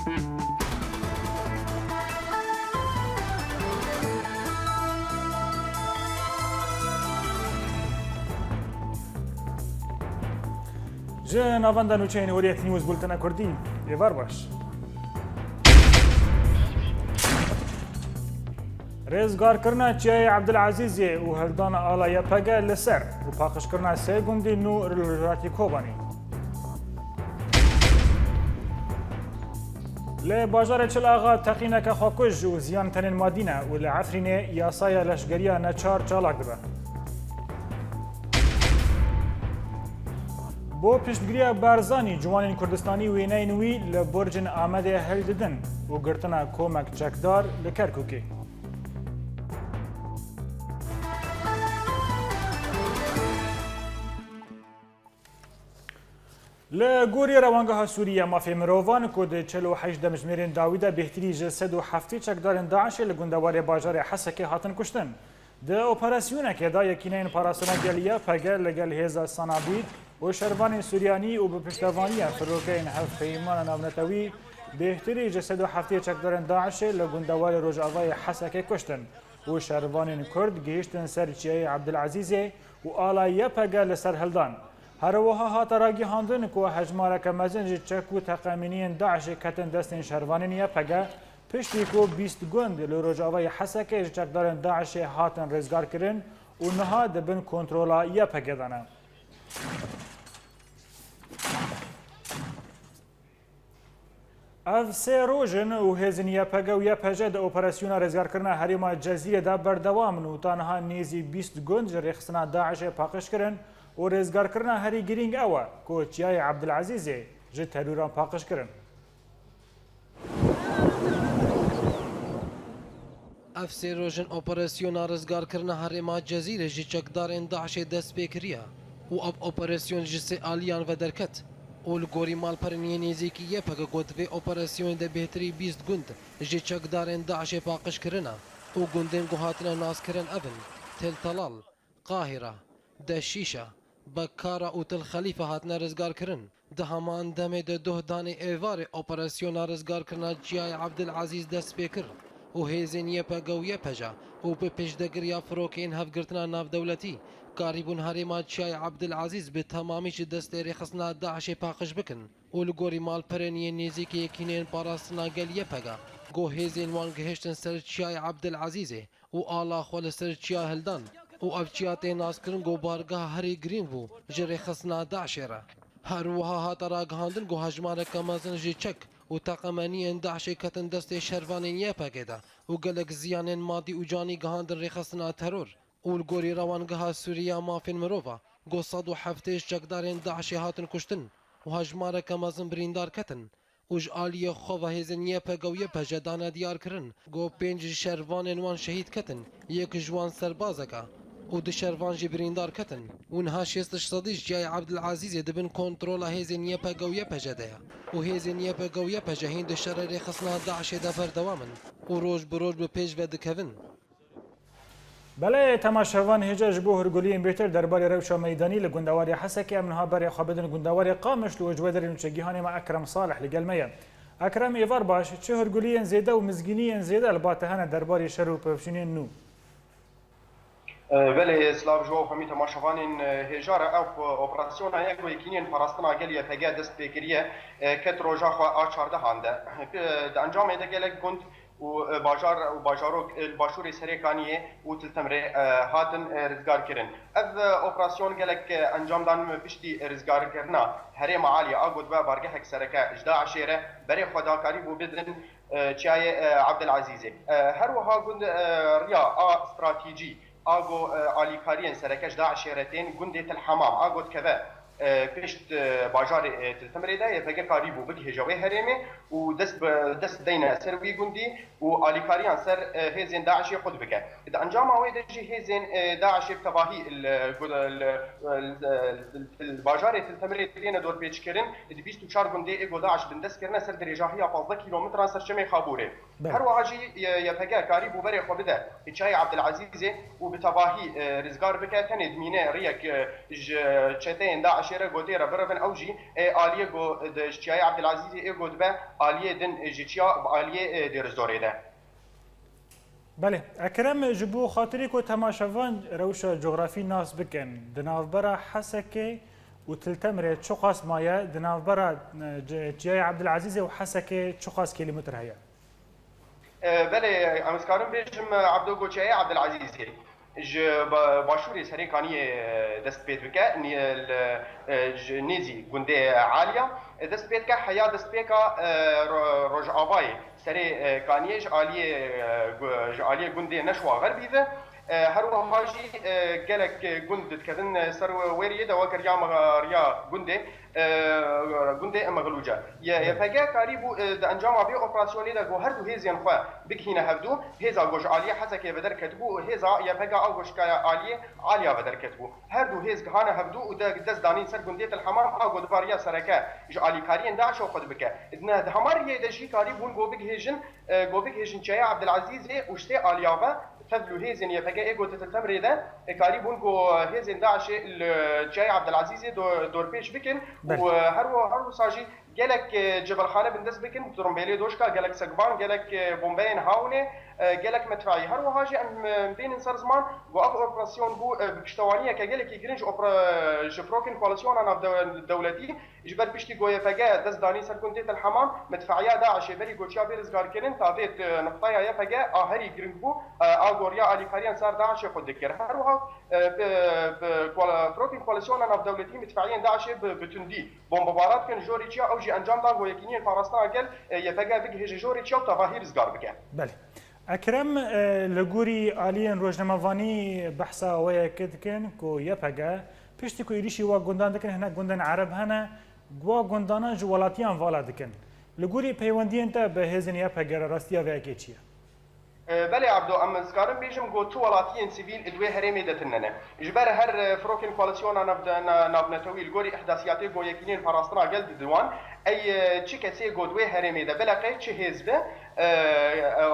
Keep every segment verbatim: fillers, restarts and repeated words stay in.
Ji navenda nûçeyên Hurriyet News, bultena Kurdî, êvar baş. Rêzgarkirina Çiyayê Ebdilezîzê û hildana ala Y P G li ser û paqijkirina sê gundî nû li rojhilatî Kobanê. Li bajarê Çil Axa teqîneke xwekuj û ziyan tenên madî ne û li Efrînê yasaya leşgeriya neçar çalak dibe. Bo piştgiriya Barzanî, ciwanên Kurdistanî wêneyên wî li Burcên Amedê hildidin û girtina komek çekdar li Kerkûkê. Li gorî Rewangeha Sûrî ya Mafê Mirovan, ku di çil û heşt demjimêrên dawî de bêhtirî ji sed û heftê çekdarên DAIŞê li gundewarê bajarê Hesekê hatin kuştin. Di operasyonekê de yekîneyên parastina gel Y P G li gel hêza Sanabîd û şervanên Suryanî û bi piştevaniya firokeyên Hevpeymana Navnetewî bêhtirî ji sed û heftê çekdarên DAIŞê li gundewarê rojavayê Hesekê kuştin û şervanên Kurd gihîştin ser Çiyayê Ebdilezîzê û ala Y P G li ser hildan. Her wiha hate ragihandin ku hejmareke mezin ji çek û teqemîniyên DAIŞê ketin destên şervanên Y P G, piştî ku bîst gund li rojavayê Hesekê ji çekdarên DAIŞê hatin rêzgarkirin û niha di bin kontrola Y P G de ne. Ev sê roj in û hêzên Y P G û Y P J di operasyona rêzgarkirina herêma Cezîrê de berdewam in û ta niha nêzî bîst gund ji rêxistina DAIŞê paqij kirin û rêzgarkirina herî girîng ew e ku Çiyayê Ebdilezîzê ji terûran paqij kirin. Ev sê roj in operasyona rizgarkirina herêma Cezîrê ji çekdarên DAIŞê dest pê kiriye û ev operasyon ji sê aliyan ve derket û li gorî malperên yên nêzîkî Y P G got, vê operasyonê de bêhtirî bîst gund ji çekdarên DAIŞê paqij kirine û gundên ku hatine naskirin ev in: Tel Telal, Qahira, Deşîşa, Bekkara û Til Xelîfe hatine rizgarkirin. Di heman demê de duh danê êvarê operasyona rizgarkirina Çiyayê Ebdilezîz dest pê kir û hêzên Y P G û Y P J û bi pêşdegiriya firokeyên hevgirtina navdewletî karîbûn herêma Çiyayê Ebdilezîz bi temamî ji destê rêxistina DAIŞê paqij bikin û li gorî malperên yên nêzîkî yekîneyên parastina gel Y P G, ku hêzên wan gihiştin ser Çiyayê Ebdilezîzê û ala xwe li ser çiya hildan û ev çiya tê naskirin ku bargeha herî girîng bû ji rêxistina DAIŞê re. Her wiha hate ragihandin ku hejmareke mezin ji çek û teqemeniyên DAIŞê ketin destê şervanên Y P G de û gelek ziyanên madî û canî gihandin rêxistina teror û li gorî Rewangeha Sûrî ya Mafên Mirova, ku sed û heftê ji çekdarên DAIŞê hatin kuştin û hejmareke mezin birîndar ketin. Û ji aliyê xwe ve hêzên Y P G û Y P J dane diyar kirin ku pênc ji şervanên wan şehîd ketin, yek ji wan serbazek e û du şervan jî birîndar ketin. Û niha şêst ji sedî ji Çiyayê Ebdilezîzê di bin kontrola hêzên Y P G û Y P J de ye û hêzên Y P G û Y P J hîn di şerê rêxistina DAIŞê de berdewam in û roj bi roj bi pêş ve dikevin. Belê, temaşevan, hêja ji bo hûrguliyên bêhtir derbarê rewşa meydanî li gundewarê Hesekê, em niha berê xwe bidin gundewarê Qamişlo û ji wê derê nûçegihanê me Ekrem Salih li gel me ye. Ekrem, êvar baş, çi hûrguliyên zêde û mizgîniyên zêde li ba te hene derbarê şer û pevçûnên nû? Belê, silav ji we û hemî temaşevanên hêja re. Ev operasyona ye ku yekîniyên parastina gel Y P G dest pê kiriye, ket roja xwe a çardehan de. Di encamê de gelek gund û, e, bajar û bajarok, e, li başûrê Serê Kaniyê û Til Timrê, e, hatin, e, rizgar kirin. Ev, e, operasyon gelek, e, encam dan piştî rizgarkirina herêma Aliyê a got ve bargehek sereke ji DAIŞê re berê xwe da karîbû bidin, e, çiyayê, e, Ebdilezîzê. E, her wiha gund, e, riya a stratejî a go, e, alîkariyên sereke ji DAIŞê re tên gundê Til Hemam a go dikeve, e, pişt, e, bajarê, e, Til Timrê de Y P G karîbû bigihêje wê herêmê û dest bi dest deyne ser wî gundî û alîkariyan ser, e, hêzên DAIŞê qut bike. Di encama wê de jî hêzên, e, DAIŞê bi tevahî li, li, li, li bajarê Til Timrê têne dorpêçkirin, di bîst û çar gundê ê go DAIŞ bindest kirine ser dirêjahiya pazdeh kîlometran ser çemê Xabûrê. Belê. Her wiha jî Y-, Y P G karîbû berê xwe bide çiyayê Ebdilezîzê û bi tevahî, e, rizgar bike. Tenê dimîne riyek, e, ji çeteyên DAIŞ DAIŞê re gotê re birevin, ew jî, e, aliyê go-, di, ji çiyayê Abdulazîzê ê go dibe aliyê din, e, ji çiya, bi aliyê, e, Dêrizdorê de. Belê, Ekrem, ji bo xatirî ku temaşevan rewşa cografî nas bikin, di navbera Hesekê û Til Temirê çiqas maye, di navbera, e, ci-, çiyayê Abdulazîzê û Hesekê çiqas kîlometr heye? E, belê, em, ez karim bêjim, e, Abdo, go çiyayê Abdulazîzê ji ba-, başûrê serê Kaniyê, e, dest pê dike, nî-, li, e, ji nêzî gundê Aliya, e, dest pê dike, heya destpêka, e, ro-, rojavayê serê, e, Kaniyê ji aliyê, e, gu-, ji aliyê gundê Neşwa Xerbî ve. E, her wiha jî, e, gelek, e, gund dikevin, e, ser wê riyê de, weke riya me-, riya gundê, e, gundê Mexlûce. Ye-, YPG karîbû, e, di encama vê operasyonê de ku her du hêzên xwe bigihîne hevdû, hêza ku ji aliyê Hesekê ve derketibû û hêza YPG a ku ji aliyê Aliya ve derketibû. Her du hêz gihane hevdû û de-, dest danîn ser gundê Til Hemam a ku dibe riya sereke ji alîkariyên DAIŞê xwe dibike. Di ne-, di hema riyê de jî karîbûn ku bigihêjin, e, ku bigihêjin çiyayê Abdulazîzê û ji sê aliya ve tevl û hêzên YPG ê ku di Til Temirê de, e, karîbûn ku hêzên DAIŞê li çiyayê Abdulazîzê do-, dorpêç bikin û, Belê. e, her wi-, her wisa jî gelek, e, cebelxane bindest bikin, trombêlê doşka, gelek sekban, gelek, e, bombeyên hawinê, e, gelek medfeî. Her wiha jî em, em bênin ser ziman ku ev operasyon bû, e, bi piştewaniyeke gelekî giring ji opera-, ji firokên koalîsyona navdew-, dewletî, ji ber piştî ku YPG dest danî ser gundê Tel Hemam, medfeya DAIŞê berî ku çiya bê rizgarkirin, ta vê, e, nuqteya YPG a herî giring bû, e, a ku riya alîkariyan ser DAIŞê xwe dikir. Her wiha, e, bi, bi koal-, firokên koalîsyona navdewletî medfeyên DAIŞê bi, bi tundî bombebaran dikin, jorê çiya ew jî encam dan ku yekîniyên parastina gel, e, YPG bigihêje jorê çiya û tevahî rizgar bike. Belê. Ekrem, e, li gorî aliyên rojnamevanî behsa wê yekê dikin ku YPG piştî ku êrîşî wa gundan dikin, hinek gundên Ereb hene, wa gundanan ji welatiyan vala dikin. Li gorî peywendiyên te bi hêzên YPG re rastiya vê yekê çi ye? E, belê Abdo, em ez karim bêjim ku tu welatiyên sivîl di wê herêmê de tune ne. Ji ber her, e, firokên koalîsyona nav-, na-, navnetewî li gorî îhdasiyatê ku yekîniyên parastina gel didin wan, ey, e, çi kesê ku di wê herêmê de bileqe, çi hêz be, e, e, e,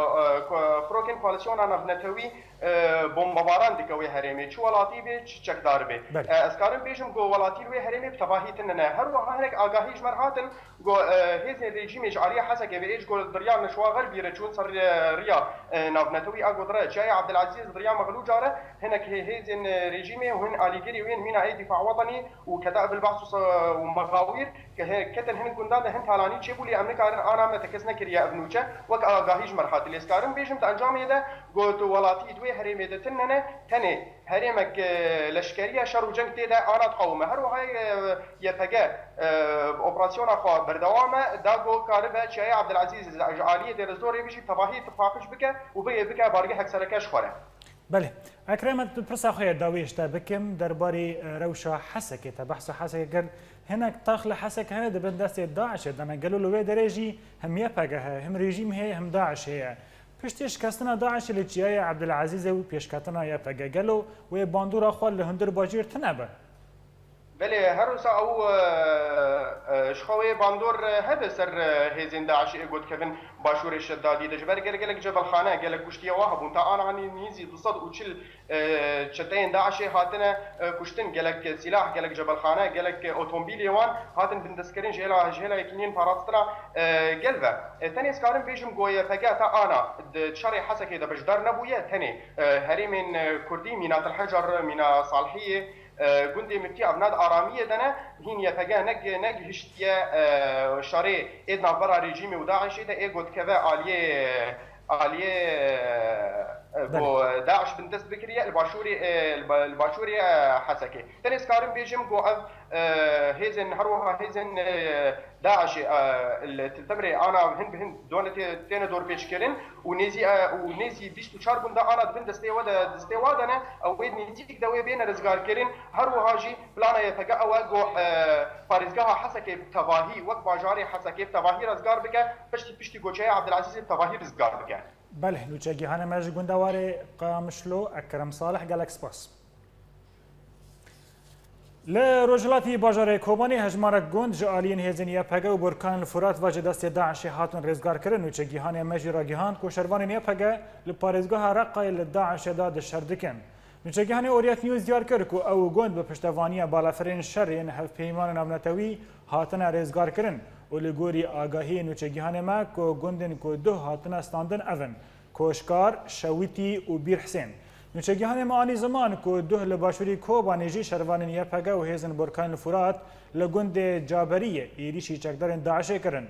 ko-, firokên koalîsyona navnetewî, e, bombebaran dike wê herêmê. Çi welatî be, çi çekdar be. Belê. E, ez karim bêjim ku welatî li wê herêmê bi tevahî tune ne. Her wiha hinek agahî ji me re hatin, Go, e, hêzên rejîmê ji aliyê Hesekê ve ê ji go di riya Neşwa Xerbî re çûn ser, e, riya, e, navnetewî a go dire çiyayê Abdulazîz di riya Mexlûca re hinek hê-, hêzên, e, rejîmê û hin alîgirî wên mîna ê Dîfa Wetenî û Ketaib el Behs û se-, û Mexawîr ke he-, ketin hin gundan de hin talanî çêbû lê em nikarin ana me tekez nekiriye ev nûçe wek agahî ji me re hatî. Lê ez karim bêjim di encamê de got welatî di wê herêmê de tune ne tenê Herêmek, e, leşkerî ye, şer û ceng tê de ana diqewime. Her wiha, e, YPG, e, operasyona xwe berdewam e, da ku karibe çiyayê Abdulazîz ji aliyê Dêrezorê bijî tevahî paqij bike û bê-, bike bargehek sereke ji xwe re. Belê. Ekrem, ez pirsa xwe yê dawî ji te bikim, derbarê, e, rewşa Hesekê te behsa Hesekê kir. Hinek tax li Hesek hene di bin destê DAIŞê de ne. Gelo li wê derê jî him YPG heye, him rejîm heye, him DAIŞ heye. Piştî şikestina DAIŞê li çiyayê Abdulazîzê û pêşketina YPG, gelo wê bandora xwe li hundir bajêr tune be? Belê, her wisa ew, e, e, ji xwe wê bandor, e, hebe ser, e, hêzên DAIŞê ê ku dikevin başûrê Şedadî de. Ji ber gel-, gelek cebelxane, gelek kuştiye wa hebûn. Ta ana hanî nîzî du sed û çil e, çeteyên DAIŞê hatine, e, kuştin, gelek sîlah, gelek cebelxane, gelek, e, otomobîlê wan hatin bindestkirin ji hêla, ji hêla yekîniyên parastina, e, gel ve. E, tenê ez karim bêjim ku YPG ta ana di şerê Hesekê de beşdar nebûye, tenê, e, herêmên, e, Kurdî, mîna Til Hecer, mîna Salihiyê, e, gundê Miftî Evnad Aramiyê de ne, hîn YPG ne, negihiştiye, e, şerê ê di navbera rejîmê û DAIŞê de ê ku dikeve aliyê, aliyê, e, Belê. ku DAIŞ bindest bikiriye li başûrê, e, li ba-, li başûrê, e, Hesekê. Tenê ez karim bêjim ku ev, e, hêzên, her wiha hêzên, e, DAIŞê, e, li Til Temirê ana hin bi hin done tê-, têne dorpêçkirin û nêzî, e, û nêzî bîst û çar gunda ana di bin destê we de, destê wa de ne, ew wê nêzîk de wê bêne rizgarkirin. Her wiha jî plana YPG ew e ku, e, parêzgeha Hesekê bi tevahî, wek bajarê Hesekê bi tevahî rizgar bike, piştî, piştî goçeya Abdulazîzê bi tevahî rizgar bike. Belê, nûçegîhanê me ji gundewarê Qamişlo, Ekrem Salih, gelek spas. Li rojhilatî bajarê Kobanê hejmarek gund ji aliyên hêzên YPG û Burkan li Furat ve ji destê DAIŞê hatin rêzgarkirin. Nûçegîhanê me jî ragihand ku şervanên YPG li parêzgeha Reqayê li DAIŞê de dişer dikin. Nûçegihanê Orient News diyar kir ku ew gund bi piştevaniya balafirên şer yên hevpeymanên navnetewî hatine rêzgarkirin û li gorî agahiyên nûçegihanê me ku gundên ku duh hatine standin ev in: Koşkar, Şewitî û Bîr Hisên. Nûçegihanê me anî ziman ku duh li başûrî Kobanê jî şervanên Y P G û hêzên Borkan li Furat li gundê Caberiyê êrîşî çekdarên DAIŞê kirin.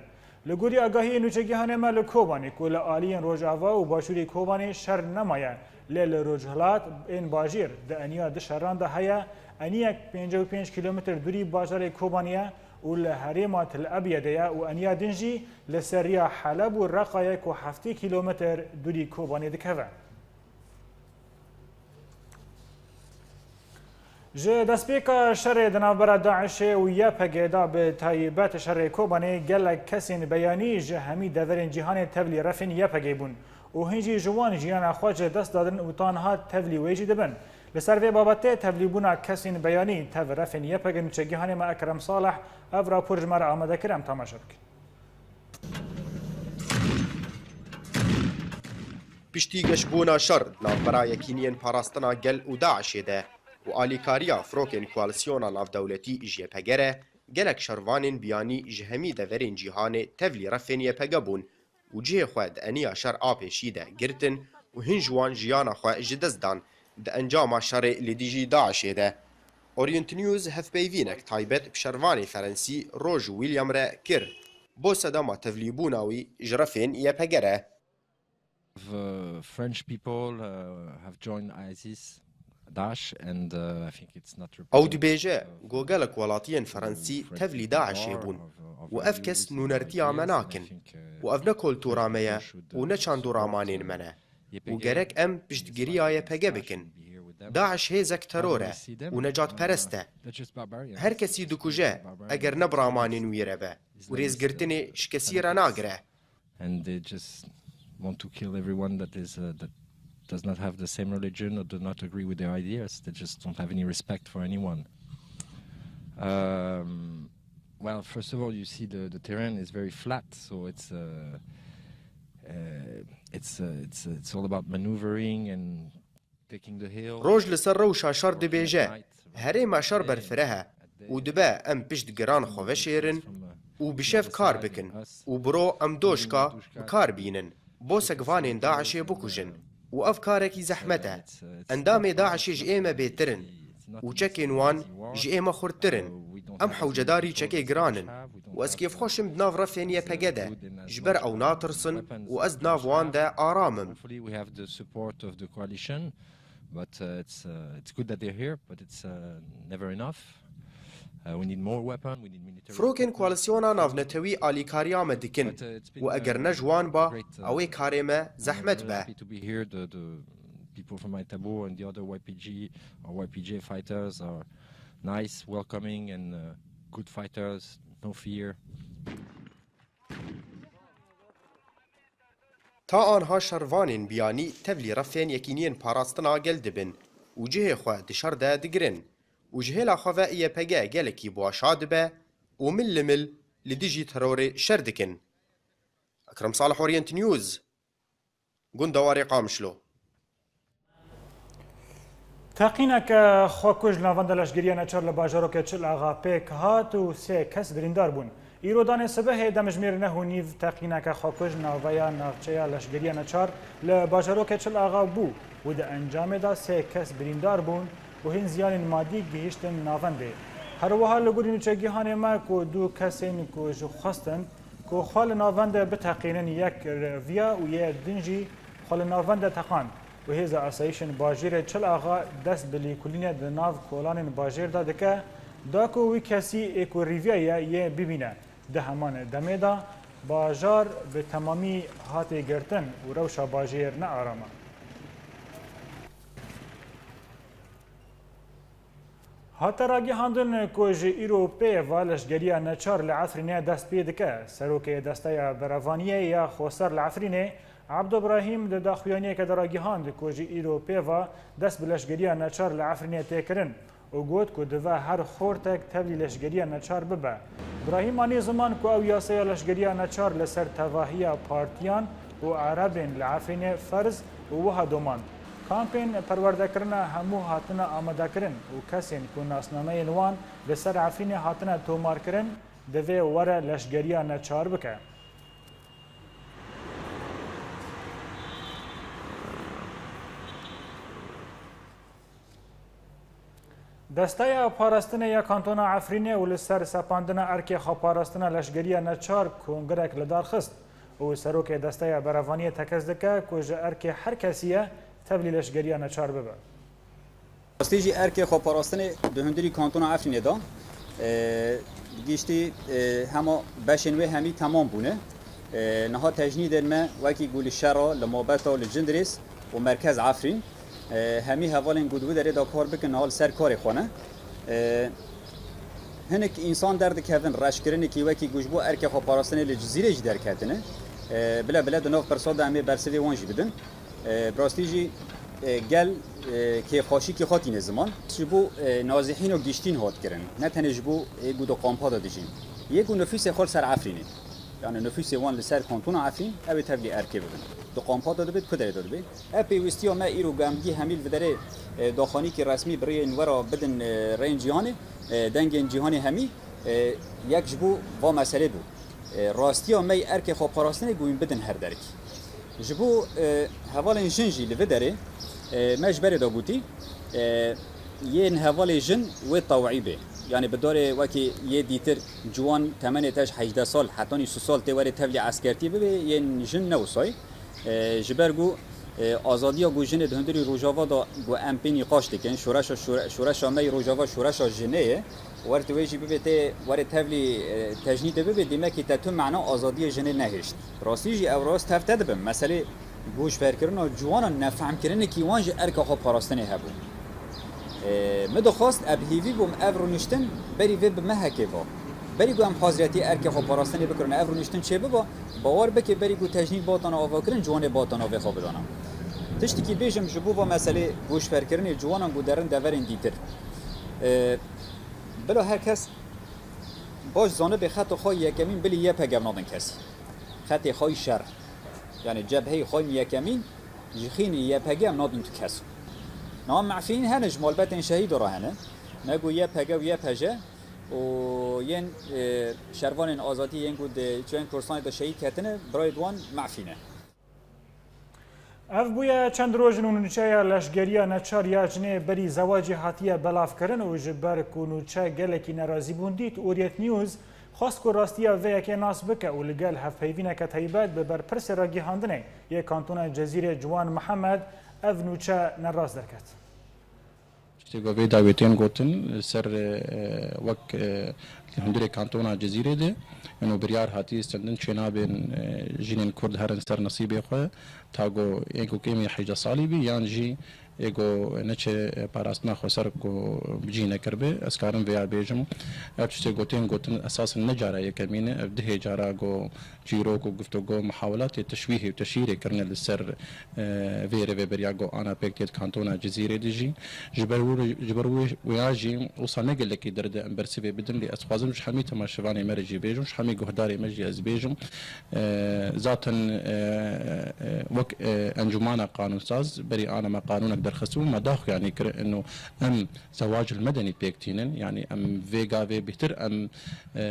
Li gorî agahiyên nûçegihanê me li Kobanê ku li aliyên Rojava û başûrê Kobanê şer nemaye, lê li rojhilat ên bajêr di eniya di şeran de heye, eniyek pêncî û pênc kîlometr dûrî bajarê Kobanê ye û li herêma Til Ebiyedê ye û eniya din jî li ser riya Heleb û Reqa ye ku heftê kîlometr dûrî Kobanê dikeve. Ji destpêka şerê di navbera DAIŞê û Y P G de, bi taybet şerê Kobanê, gelek kesên beyanî ji hemî deverên cîhanê tevlî refên Y P G bûn û hin jî ji wan jiyana xwe ji dest dadin û tanha tevlî wê jî dibin. Li ser vê babetê, tevlîbûna kesên beyanî tev refên Y P G, nûçegihanê me Ekrem Salih ev rapor ji me re amade kir, em temaşe bikin. Piştî geşbûna şer di navbera Yekîniyên Parastina Gel û DAIŞê de û alîkariya firokên Koalîsyona Navdewletî ji Y P G re, gelek şervanên biyanî ji hemî deverên cîhanê tevlî refên Y P G bûn û cihê xwe di eniya şer a pêşî de girtin û hin ji wan jiyana xwe ji dest dan di encama şerê li dijî DAIŞê de. Orient News hevpeyvînek taybet bi şervanê Ferensî Roj William re kir. Bo sedema tevlîbûna wî ji refên Y P G re. The French people, uh, have joined ISIS, DAISH, and, uh, I think it's not Ew dibêje, representative of, ku gelek welatiyên uh, Ferensî French tevlî people DAIŞê are bûn of, of û ev values kes and nûnertiya me ideas, and I nakin think, uh, û ev ne kultura me ye û ne çand û ramanên me ne û gerek em piştgiriya Y P G bikin. DAIŞ hêzek teror e û necatperest e. Her kesî dikuje eger ne bi ramanên wî re be û rêzgirtinê ji kesî re nagire. And they just want to kill everyone that is, uh, that does not have the same religion or do not agree with their ideas. They just don't have any respect for anyone. Um, well, first of all, you see the, the terrain is very flat, so it's, uh, uh, it's, uh, it's, uh, it's all about maneuvering and taking the hill. Roj li ser rewşa şer dibêje, herêma şer berfireh e û dibe em pişt giran xwe veşêrin û bi şev kar bikin û bi ro em doşka bi kar bînin, bo segvanên DAIŞê bikujin û ev karekî zehmet e. Endamê DAIŞê ji ê me bêtir in û çekên wan ji ê me xurttir in. Em hewcedarî çekê giran in û ez kêfxweş im di nav refên Y P G de, ji ber ew natirsin û ez di nav wan de aram im. Hopefully we have the support of the coalition, but, uh, it's, uh, it's good that they're here, but it's, uh, never enough. Uh, we need more weapon, we need military equipment. Firokên Koalîsyona Navnetewî alîkariya me dikin û eger ne ji wan ba, ew ê karê me zehmet be. But, uh, it's been great. Uh, I'm very happy to be here. The, the people from Aitabo and the other Y P G or Y P J fighters are nice, welcoming and, uh, good fighters, no fear. Ta anha şervanên biyanî tevlî refên Yekîniyên Parastina Gel dibin û cihê xwe di şer de digirin û ji hêla xwe ve Y P G gelekî bi wa şa dibe û mil li mil li dijî terorê şer dikin. Ekrem Salih, Orient News, Gundewarê Qamişlo. Teqîneke xwekuj li navenda leşgeriya neçar li bajarokê Çil Axa pêk hat û sê kes birîndar bûn. Îro danê sibehê demjimêr neh û nîv teqîneke xwekuj naveya navçeya leşgeriya neçar li bajarokê Çil Axa bû û di encamê de sê kes birîndar bûn û hîn ziyanên madî gihîştin navendê. Her wiha li gorî nûçegihanê me ku du kesên ku ji xwestin ku xwe li navendê biteqînin yek reviya û yê din jî xwe li navendê teqand û hêza asayîşên bajêrê Çil Axa dest bi lêkolînê di nav kolanên bajêr de dike, da ku wî kesî ê ku rîviyaye yê bibîne. Di heman demê de bajar bi temamî hatê girtin û rewşa bajêr ne aram e. Hate ragihandin ku ji îro pê ve leşgeriya neçar li Efrînê dest pê dike. Serokê Desteya Berevaniyê ya Xweser li Efrînê, Ebdo Brahîm, di daxuyaniyeke de ragihand ku ji îro pê ve dest bi leşgeriya neçar li Efrînê tê kirin û got ku dive her xortek tevlî leşgeriya neçar bibe. Brahîm anî ziman ku ew yasaya leşgeriya neçar li ser tevahiya partiyan û erebên li Efrînê ferz û wiha domand: Kampên perwerdekirina hemû hatine amadekirin û kesên ku nasnameyên wan li ser Efrînê hatine tomarkirin, divê were leşgeriya neçar bike. Desteya Parastinê ya Kantona Efrînê û li ser sepandina erkê xweparastina leşgeriya neçar kongrek li dar xist û serokê Desteya Berevaniyê tekez dike ku ji erkê her kesî ye tevlî leşgeriya neçar bibe. Rastî jî erkê xweparastinê di hundirî Kantona Efrînê de, e, giştî, e, hema beşên wê hemî temam bûne. E, niha tejnîdên me wekî ku li Şera, li Mabeta, li Cindirês û Merkez Efrîn, e, hemî hevalên ku di wî derê de kar bikin niha li ser karê xwe ne. E, hinek însan derdikevin reşkirinekî wekî ku ji bo erkê xweparastinê li Cizîrê jî derketine. E, bile bile di nav pirsa de em ê bersivê wan jî bidin. E, bi rastî jî, e, gel, e, kêfxweşîkî xwe tîne ziman. Ji bo, e, nazihîn û giştîn hat kirin. Ne tenê ji bo ê ku di kampa de dijîn. Yê ku nifûsê xwe li ser Efrînê. Yani nifûsê wan li ser kantona Efrîn, ew ê tevlî erkê bibin. Di kampa de dibê, di ku derê de dibê. Ev pêwîstiya me îro ku em gî hemî li viderê, e, daxanîkî resmî bi rêyên we re bidin, e, rêyên cîhanê, e, dengên cîhanê hemî, e, yek ji bo va meselê bû. E, rastiya me yê erkê xweparastinê ku wîn bidin her derekî. Ji bo, e, hevalên jin jî li vê derê, e, me ji berê de gotî, e, yên hevalê jin wê tewî bê. Yanî bi darê wekî yê dîtir ciwan temenê te ji hejdeh sal hetanî sî sal tê werê tevlî eskertî bibê, yên jin ne wisayî. E, ji ber ku, e, azadiya ku jinê di hundirî Rojava de ku em pê nîqaş dikin, şoreşa, şore-, şoreşa me yê Rojava şoreşa jinê ye. Wer tu wê jî bibê tê werê tevlî, e, tejnîdê bibê, demekî te tu mena azadiyê jinê nehêşt. Rastî jî ew rast tev te dibim. Meselê goşferkirina ciwanan nefehmkirinekî wan ji erka xwe parastinê hebû. E, min dixwast, ez bi hêvî bûm ev rûniştin berî vê bi mehekê va. Berî ku em hazretî erkê xwe parastinê bikirin, ev rûniştin çêbiba, bawer bike berî ku tejnîd batana avakirin, ciwanê batana vê xwe bidana. Tiştekî bêjim ji bo va meselê goşferkirinê ciwanan ku derin deverên dîtir. E, Bila her kes baş zanibe xeta xwe yekemîn bilî Y P G ev nadin kesî. Xetê xwe yî şer. Yani cebheyê xwe yî yekemîn ji xînî Y P G ev nadin tu kes. Niha mefîn hene ji malbetên şehîdo re hene. Me got Y P G û Y P J û yên, e, şervanên azadî yên ku di çiyên Kurdistanê de şehîd ketine, birayê di wan mefî ne. Ev bûye çend roj in û nûçeya leşgeriya neçar ya jinê berî zewacê hatiye belavkirin û ji ber ku nûçe gelekî nerazîbûn dît, Orient News xwest ku rastiya vê yekê nas bike û li gel hevpeyvîneke taybet bi berpirsê ragihandinê yê Kantona Cezîrê Ciwan Mihemed ev nûçe nerast derket. Tiştê ku vê dawî tên gotin, li ser, e, wek, e, li hundirê kantona Cizîrê de, ino biryar hatî stendin çênabên, e, jinên Kurd herin ser nesîbê xwe, ta ku ê ku kêmî hejdeh salî bî, yan jî ê ku neçe, e, parastina xweser ku bi cî nekiribe, ez karim vêya bêjim. Ev tiştê ku tên gotin, esasen ne cara yekemîn e, ev dihê cara ku çîrok û guftûgo, muhawelatê teşwîhê û teşhîrê kirine li ser, e, vê rêveberiya ku ana pêk tê di kantona Cizîrê de jî. Ji ber wê, ji ber wê, wêya jî wisa ne gelekî derde em bersivê bidin, lê ez dixwazim ji hemî temaşevanê me re jî bêjim, ji hemî guhdarê me jî ez bêjim. E, zaten, e, e, wek, e, encûmana qanunsaz berî ana me qanunek derxist û me daxuyanî kir, ino em zewac el medeni pêk tînin, yanî em vê gavê bêhtir em, e,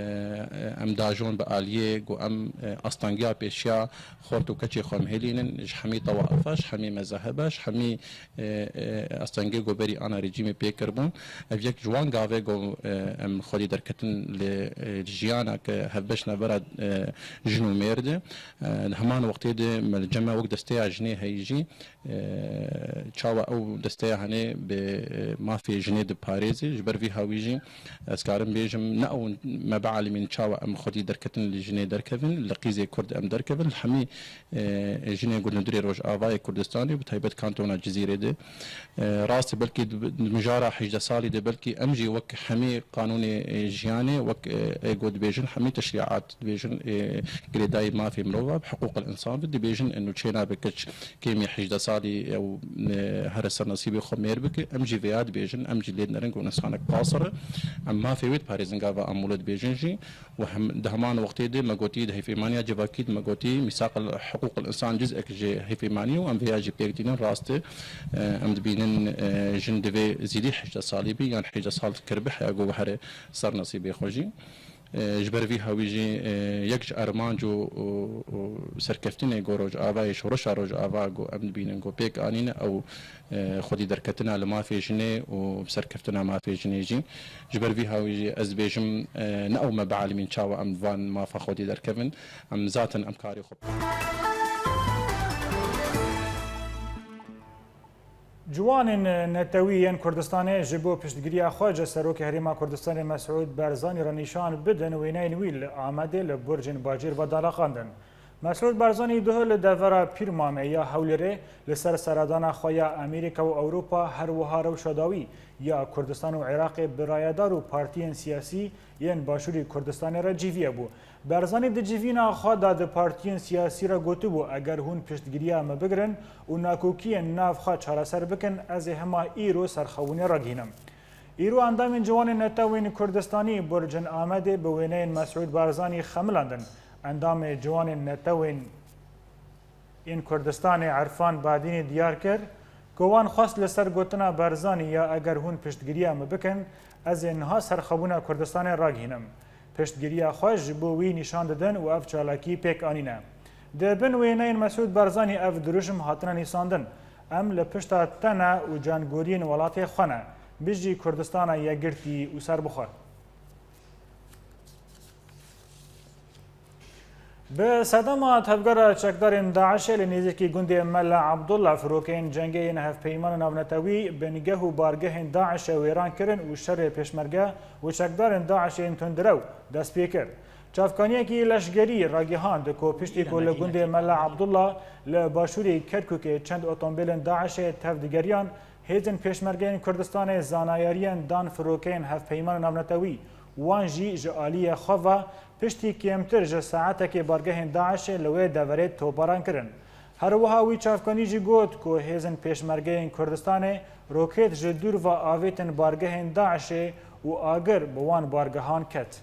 em dajon bi aliyê ku em, e, astangiya pêşiya xort û keçê xwe em hêlînin, ji hemî tewaifa, ji hemî mezaheba, ji hemî, e, e, astengê ku berî ana rejîmê pê kiribûn. Ev yek ji wan gavê ku, e, em xwedî derketin li, e, jiyana ke hevbeş navbera, e, jin û mêr de. E, di heman wextê de me li cem me wek desteya jinê heyî jî, e, çawa ew desteya hene bi, e, mafê jinê diparêze. Ji ber vî hawî jî ez karim bêjim, ne ew me bialimîn çawa em xwedî derketin li jinê derkevin, li qîzê Kurd em derkevin, li hemî, e, jinê ku li hundirê Rojavayê Kurdistanê, bi taybet kantona Cizîrê de. E, rastî belkî di, di mijara hejdeh salî de belkî em jî wek hemî qanûnê, e, jiyan Nê wek, e, ê ku dibêjin hemî teşrîat dibêjin, e, girêdayî mafê mirova bi hiqûqil însan bi dibêjin eno çêna bi kiç kêmî hejdeh salî ew, e, here ser nesîbê xwe mêr bike. Em jî vêya dibêjin, em jî lê dinerin ku însanek qasir e. Em mafê wê diparêzin gava em wilo dibêjin jî. Û hem, di heman wextê de me gotî, di hevpeymaniya civakî de me gotî, mîsaqil hiqûqil însan cizek ji hevpeymanî û em vêya jî pêk dînin, rast e. E, em dibînin, e, jin divê zêdî hejdeh salî bî, yan hejdeh sal kirbi heya ku here ser nesîbê xwe jî. E, ji ber vî hawî jî, e, yek ji armanc û, û, û serkeftinê ku Rojavayê, şoreşa Rojava ku em dibînin ku pêk anîne ew, e, xwedî derketina li mafê jinê û serkeftina mafê jinê jî. Ji ber vî hawî jî ez dibêjim, e, ne ew me bialimîn çawa em van mafa xwedî derkevin, em zaten em karê xwe. Ciwanên netewî yên Kurdistanê ji bo piştgiriya xwe ji Serokê Herêma Kurdistanê Mesûd Barzanî re nîşan bidin, wêneyên wî li Amedê li burcên bajêr ve daleqandin. Mesûd Barzanî duh li devera Pîrmamê ya Hewlêrê li ser seredana xwe ya Amerîka û Ewropa, her wiha rewşa dawî ya Kurdistan û Iraqê bi rayedar û partiyên siyasî yên Başûrê Kurdistanê re cîviye bû. Barzanî di civîna xwe de di partiyên siyasî re gotibû, eger hûn piştgiriya me bigirin û nakokiyên nav xwe çareser bikin, ez ê hema îro serxewinê ragihînim. Îro endamên Ciwanên Netewên Kurdistanî burcên Amedê bi wêneyên Mesûd Barzanî xemilandin. Endamê Ciwanên Netewên yên Kurdistanê Erfan Badînî diyar kir ku wan xwest li ser gotina Barzanî ya eger hûn piştgiriya min bikin, ez ê niha serxwebûna Kurdistanê ragihînim. Piştgiriya xwe ji bo wî nîşan didin û ev çalakî pêk anîne. Di bin wêneyên Mesûd Barzanî ev dirûjm hatine nîsandin: Em li pişta te ne û cangoriyên welatê xwe ne. Bijî Kurdistana Yekgirtî û serbixwe. Bi sedema tevgera çekdarên DAIŞê li nêzîkî gundê Mela Abdullah firokeyên cengê yên Hevpeymanên Navnetewî bingeh û bargehên DAIŞê wêran kirin û şerê pêşmerge û çekdarên DAIŞê yên tundrew dest pê kir. Çavkaniyekî leşgerî ragihand ku piştî ku li gundê Mela Abdullah li başûrê Kerkûkê çend otomobîlên DAIŞê tev digeriyan, hêzên Pêşmergeyên Kurdistanê zanayariyên dan firokeyên Hevpeymanên Navnetewî, wan jî ji aliyê xwe ve piştî kêmtir ji saetekê bargehên DAIŞê li wê deverê topbaran kirin. Her wiha wî çavkanî jî got ku hêzên Pêşmergeyên Kurdistanê roket ji dûr ve avêtin bargehên DAIŞê û agir bi wan bargehan ket.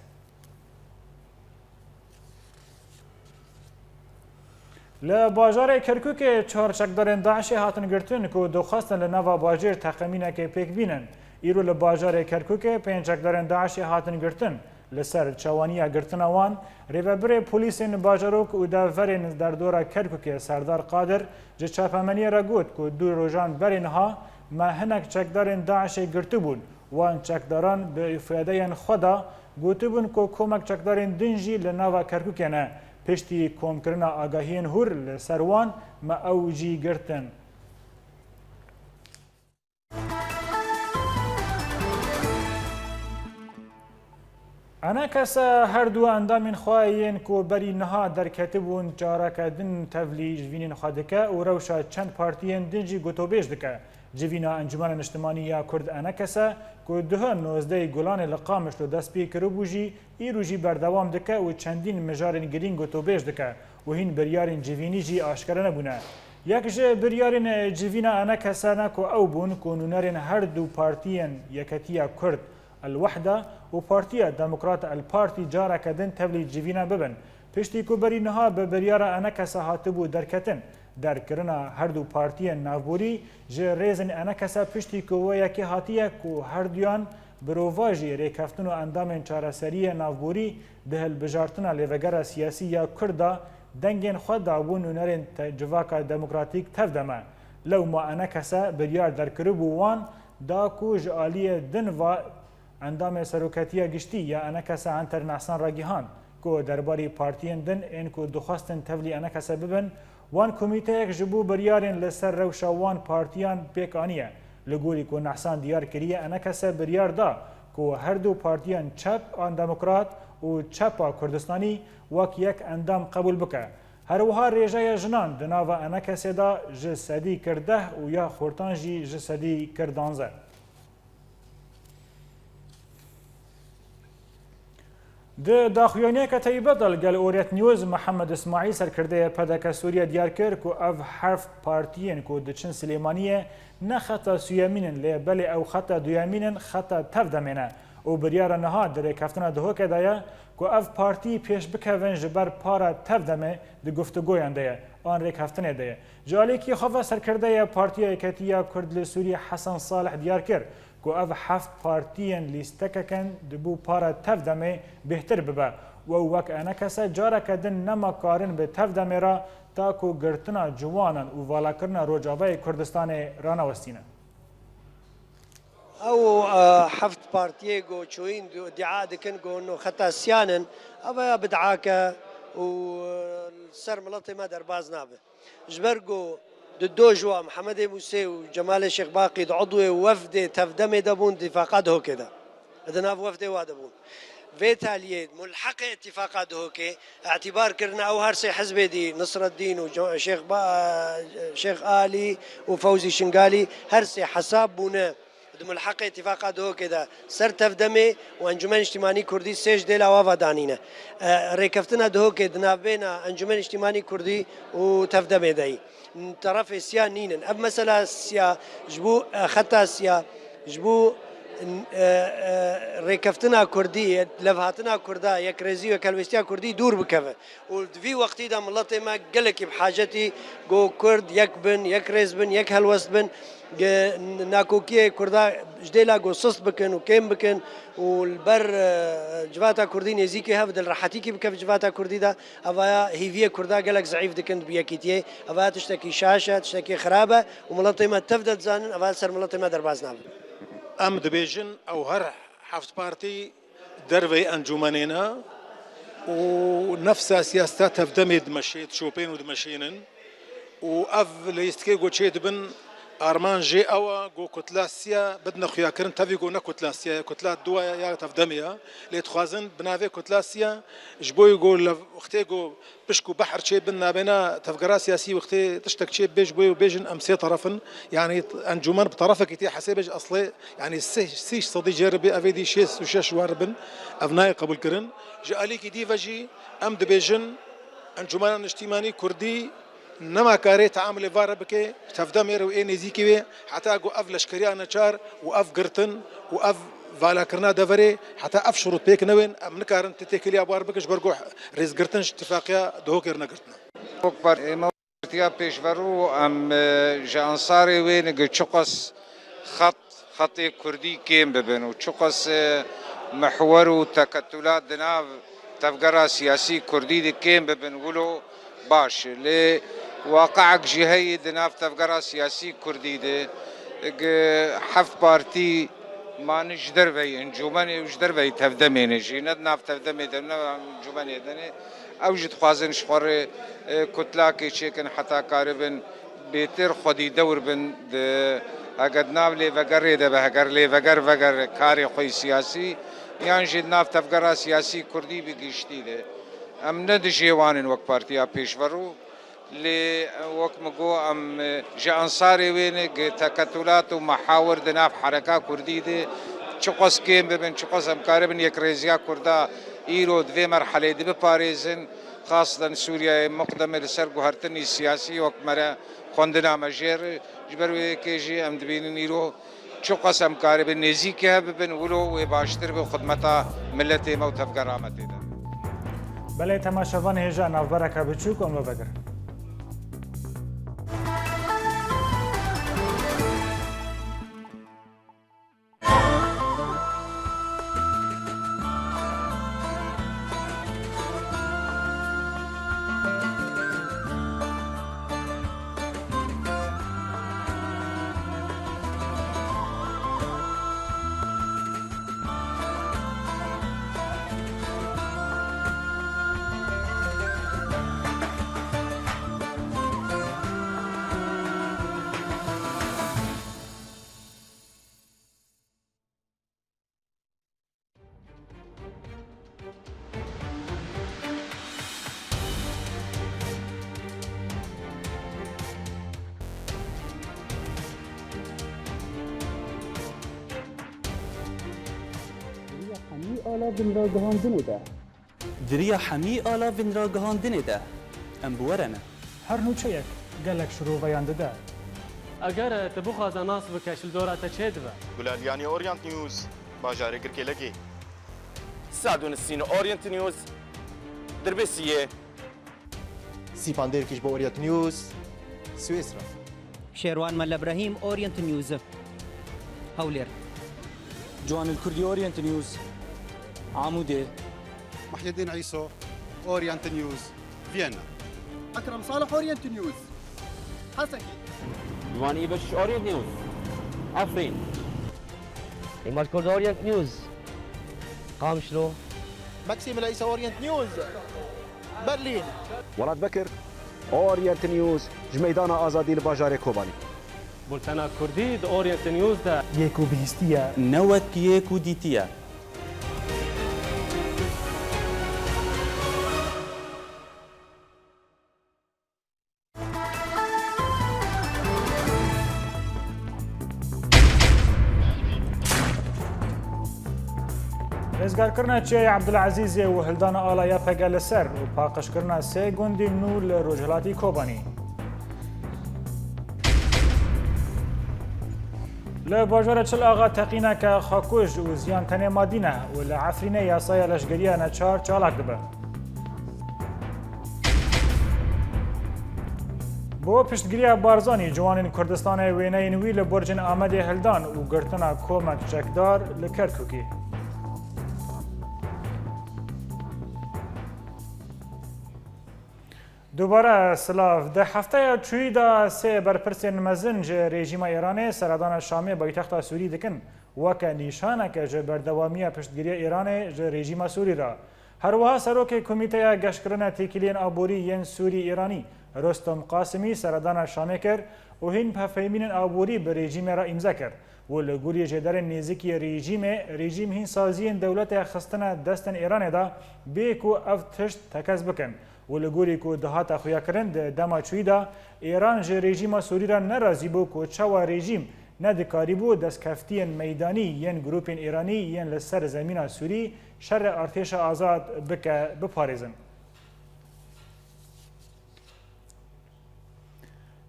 Li bajarê Kerkûkê çar çekdarên DAIŞê hatin girtin ku dixwestin li nava bajêr teqemînekê pêk bînin. Îro li bajarê Kerkûkê pênc çekdarên DAIŞê hatin girtin. Li ser çawaniya girtina wan, rêvebirê polîsên bajarok û deverên derdora Kerkûkê Serdar Qadir ji çapemeniyê re got ku du rojan berê niha me hinek çekdarên DAIŞê girtibûn. Wan çekdaran bi îfadeyên xwe de gotibûn ku komek çekdarên din jî li nava Kerkûkê ne. Piştî komkirina agahiyên hûr li ser wan, me ew jî girtin. Enekese her du endamên xwe yên ku berî niha derketibûn, careke din tevlî civînên xwe dike û rewşa çend partiyên din jî gotobêj dike. Civîna Encûmena Niştimanî ya Kurd, Enekese, ku duhe nozdehê Gulanê li Qamişlo dest pê kiribû jî, îro jî berdewam dike û çendîn mijarên girîng gotobêj dike û hîn biryarên civînî jî aşkere nebûne. Yek ji biryarên civîna Enekese ne ku ew bûn ku nûnerên her du partiyên Yeketiya Kurd, El Wehda, û Partiya Demokrat, El Partî, careke din tevlî civîna bibin. Piştî ku berî niha bi biryara Enekese hatibû derketin, derkirina her du partiyên navborî ji rêzên Enekese, piştî ku wê yekê hatiye ku her duyan bi rovajî rêkeftin û endamên çareseriyê navborî di hilbijartina lêvegera siyasî ya Kurd de dengên xwe dabûn nûnerên te-, Civaka Demokratîk, TEV-DEM'e. Lewma Enekese biryar derkiribû wan da ku ji aliyê din ve Endamê Seroketiya Giştî ya Enekese Enter Nehsan ragihand ku derbarî partiyên din ên ku dixwestin tevlî Enekese bibin, wan komîteyek ji bo biryarên li ser rewşa wan partiyan pêk aniye. Li gorî ku Nehsan diyar kiriye, Enekese biryar da ku her du partiyên çep an demokrat û çepa Kurdistanî wek yek endam qebûl bike. Her wiha rêjeya jinan di nava Enekesê de ji sedî kir deh û ya xortan jî ji sedî kir danzdeh. Di daxuyaniyeke teybe de li gel Orient News, Mihemed Îsmaîl, serkirdeyê P D K Sûriye, diyar kir ku ev heft partiyên ku diçin Silêmaniyê ne xeta suyemîn in, lê belê ew xeta duyemîn in, xeta Tevdemê ne û biryara niha di rêkeftina Duhokê de ye ku ev partî pêş bikevin, ji ber para Tevdemê di guftûgoyan de ye, an rêkeftinê de ye. Ji alîkî xwe ve serkirdeyê Partiya Yeketî ya Kurd li Sûriyê Hesen Salih diyar kir ku ev heft partiyên lîstekeke dibû para Tevdemê bêhtir bibe û ew wek enekese careke din nema karin bi Tevdemê re ta ku girtina ciwanan û valakirina Rojavayê Kurdistanê ranewestîne. Ew, e, heft partiyê ku çûyîn du-, dîa dikin ku no xeta siyan in, ev ya bid'ake û, e, li ser miletê me derbaz nabe. Ji ber ku di do ji wan Mihemedê Mûsê û Cemalê Şêx Baqî di udwê wefdê Tevdemê de bûn, di Tifaka Duhokê de. Di nav wefdê wa de bûn. Vê taliyê mulheqê Tifaka Duhokê îtîbar kirine ew her sê hizbê dî, Nisreddîn û Ce-, Şêx Ba-, Şêx Alî û Fewzî Şingalî, her sê hesab bûne di mulheqê Tifaka Duhokê de ser Tevdemê û Encûmen Niştîmanî Kurdî sê ji dêla wa ve danîne. E, rêkeftina Duhokê di navbêna Encûmen Niştîmanî Kurdî û Tevdemê de yî. Terefê siya nînin. Ev mesela siya ji bo, e, xeta siya, ji bo, e, e, rêkeftina Kurdî, levhatina Kurda, yekrêzî û yekhelwêstiya Kurdî dûr bikeve. Û di vî wextî de miletê me gelekî bi hacetî ku Kurd yek bin, yek rêz bin, yek helwest bin, ge-, nakokiyê Kurda ji dêla ku sist bikin û kêm bikin û li ber, e, civata Kurdî nêzîkî hev, di li rehetîkî bikeve civata Kurdî de, evaya hîviyê Kurda gelek zeîf dikin bi yekîtiyê. Evaya tiştekî şaş e, tiştekî xirab e û miletê me tev de dizanin, evaya li ser miletê me derbas nabe. Em dibêjin ew her heft partî derveyî encûmenê ne û nefsa siyaseta Tevdemê dimeşê-, dişopên û dimeşînin û ev leyîstikê ku çêdibin, armanc jê ew e ku kutla siya bidine xuyakirin, tevî ku ne kutla siya ye, kutla duwa ya Tevdemê ye. Lê dixwazin bi navê kutla siya ji bo ku li wextê ku pişk û behr çêbin nabêna tevgera siyasî wextê tiştek çê bê ji bo bêjin em sê teref in. Yanî encûmen bi terefekî tê hesêbe ji eslê, yanî sê, sî sedî jê re bê, evê dî şêst û şeş wan re bin. Ev nayê qebûlkirin. Ji alîkî dî ve jî em dibêjin Encûmena Niştîmanî Kurdî nema karê teamulê va re bike, Tevdemê re û ê nêzîkî wê, heta ku ev leşkeriya neçar û ev girtin û ev valakirina deverê, heta ev şurût pêk newên, em nikarin tê-, têkiliya bar bikin, ji ber ku rêzgirtin ji tifaqiya Duhokê re negirtine. Wek par-, ême Partiya Pêşverû em, e, ji ensarê wê ne ku çiqas xet, xetê Kurdî kêm bibin û çiqas, e, mihwer û teketulat di nav tevgera siyasî Kurdî de kêm bibin, wilo baş e. Lê waqiek jî heye di nav tevgera siyasî Kurdî de, gi heft partî mane ji derveyî encûmenê û ji derveyî Tevdemê ne jî, ne di nav Tevdemê de, ne encûmenê de ne. Ew jî dixwazin ji xwe re, e, kutlakê çêkin heta karibin bêtir xwedî dewr bin di, heger di nav lêvegerê de be, heger lêveger veger karê xwe yê siyasî, yan jî di nav tevgera siyasî Kurdî bi giştî de. Em ne dijê wan in wek Partiya Pêşverû, lê wek min got, em, e, ji ensarê wê ne, gi teketulat û mehawir di nav hereka Kurdî de çiqas kêm bibin, çiqas em karibin yekrêziya Kurda îro di vê merhelê de biparêzin. Xaseten Sûriyeyê miqdemê li ser guhertinî siyasî wek mere xwendina me jê re. Ji ber wê yekê jî em dibînin îro çiqas em karibin nêzîkî hev bibin, wilo wê baştir be xidmeta miletê me û tevgera me tê de. Belê, temaşevan, hêja navbereke biçûk em li vegirin. Hemî ala bin ragihandinê de. Di riya hemî alavên ragihandinê de em bi we re ne. Her nûçeyek gelek şiroveyan dide. Eger tu bixwaze nas bike, ji li dora te çê dibe. Gulaliyanî Orient News, bajarê Girkêlekê. Sadûnisîn Orient News, Dirbêsiyê. Sîpan Dêrkiş bo Orient News, Swêsra. Şêrwan Mele Brehîm, Orient News, Hewlêr. Ciwanil Kurdî, Orient News, Amûdê. Muhyiddin Îso, Orient News, Viyana. Ekrem Salih, Orient News, Hesekî. Ciwanî Beşiş, Orient News, Efrîn. Îmaj Kurd, Orient News, Qamişlo. Maksîm Leysa, Orient News, Berlîn. Welat Bekir, Orient News, ji Meydana Azadî li bajarê Kobanî. Bultena Kurdî di Orient News de. Yê ku bihîstiye. Ne wek yê ku dîtiye. Rêzgarkirina Çiyayê Ebdulezîzê û hildana ala Y P G li ser û paqijkirina sê gundên nû li rojhilatî Kobanî. Li bajarê Çil Axa teqîneke xwekuj û ziyan tenê madî ne û li Efrînê yasaya leşgeriya neçar çalak dibe. Bo piştgiriya Barzanî, ciwanên Kurdistanê wêneyên wî li Burcên Amedê hildan û girtina komek çekdar li Kerkûkî. Dubare silav. Di hefteya çûyî de sê berpirsên mezin ji rejîma Îranê seredana Şamê, paytexta Sûrî, dikin, weke nîşaneke ji berdewamiya piştgiriya Îranê ji rejîma Sûrî re. Her wiha serokê Komîteya Geşkirina Têkiliyên Aborî yên Sûrî-Îranî, Rostom Qasimî, seredana Şamê kir û hîn hevpeyvînên aborî bi rejîmê re îmze kir û li gorî jêderên nêzîkî rejîmê, rejîm hîn saziyên dewletê xistine destên Îranê de bê ku ev tişt tekez bikin û li gorî ku dihate xuyakirin di dema çûyî de Îran ji rejîma Sûrî re nerazî bû ku çawa rejîm nedikarîbû destkeftiyên meydanî yên grûpên Îranî yên li ser zemîna Sûrî şerê artêşa azad bike, biparêzin.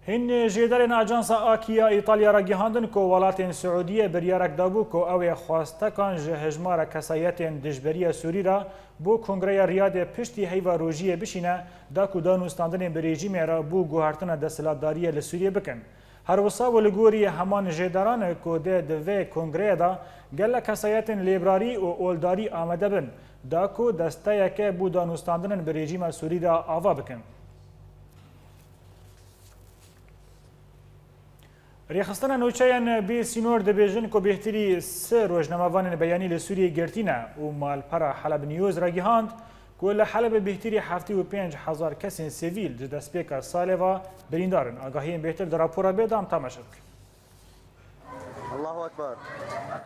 Hîn jêderên Ajansa Akî ya Îtalya ragihandin ku welatên Siûdiyê biryarek dabû ku ew ê xwestekan ji hejmara kesayetên dijberiya Sûrî re bo Kongreya Riyadê piştî heyva rojiyê bişîne, da ku danûstandinên bi rejîmê re bo guhertina desthilatdariyê li Sûriyê bikin. Her wisa û li gorî heman jêderan ku dê di vê kongreyê de gelek kesayetên lêbrarî û oldarî amade bin, da ku desteyeke bo danûstandinên bi rejîma Sûrî de ava bikin. Rêxistina nûçeyên bê sînor dibêjin ku bêhtirî sê rojnamevanên beyanî li Sûriyê girtî ne û malpera Heleb News ragihand ku li Helebê bêhtirî heftê û pênc hezar kesên sivîl ji destpêka salê ve birîndar in. Agahiyên bêhtir di rapora bê de em temaşe bikin.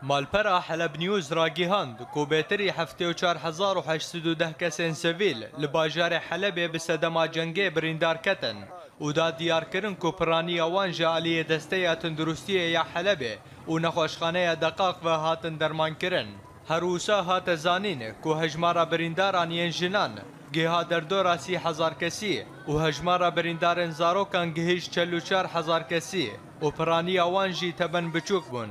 Malpera Heleb News ragihand ku bêhtirî heftê û çar hezar û heşt sed û deh kesên sivîl li bajarê Helebê bi sedema cengê birîndar ketin û da diyarkirin ku piraniya wan ji aliyê Desteya Tunduristiyê ya Helebê û Nexweşxaneya Deqaq ve hatin dermankirin. Her wisa hate zanîn ku hejmara birîndaran yên jinan giha derdora sî hezar kesî û hejmara birîndarên zarokan gihîşt çel û çar hezar kesî û piraniya wan jî teben biçûk bûn.